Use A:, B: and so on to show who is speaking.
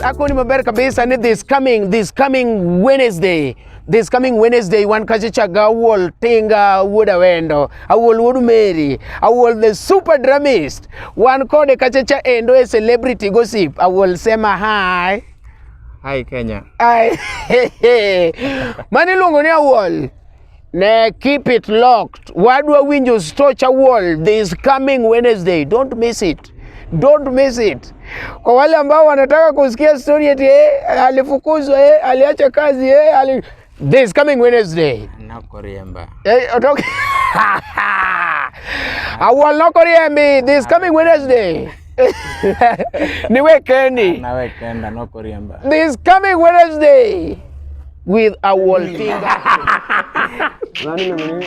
A: akoni maber kabisa ni this coming Wednesday, this coming Wednesday, wan kacha cha ga Awuol Tinga wuod Awendo, Awuol wuod Mary, Awuol the super drummist. Wan kode kacha cha endo e Celebrity Gossip. Awuol, sema hi.
B: Hi, Kenya.
A: Ai, mano iluongo ni Awuol. Ne keep it locked. Wadwa winjo stoch Awuol this coming Wednesday. Don't miss it. Don't miss it. Kwa wale ambao wanataka kusikia story eti alifukuzwa, aliacha kazi, this coming Wednesday.
B: Nakoriemba.
A: Otok. Awuol nokoriembi this coming Wednesday. Niwe kendi.
B: Nawe kenda nokoriemba.
A: This coming Wednesday with Awuol Tinga.
C: Mano iluongo ni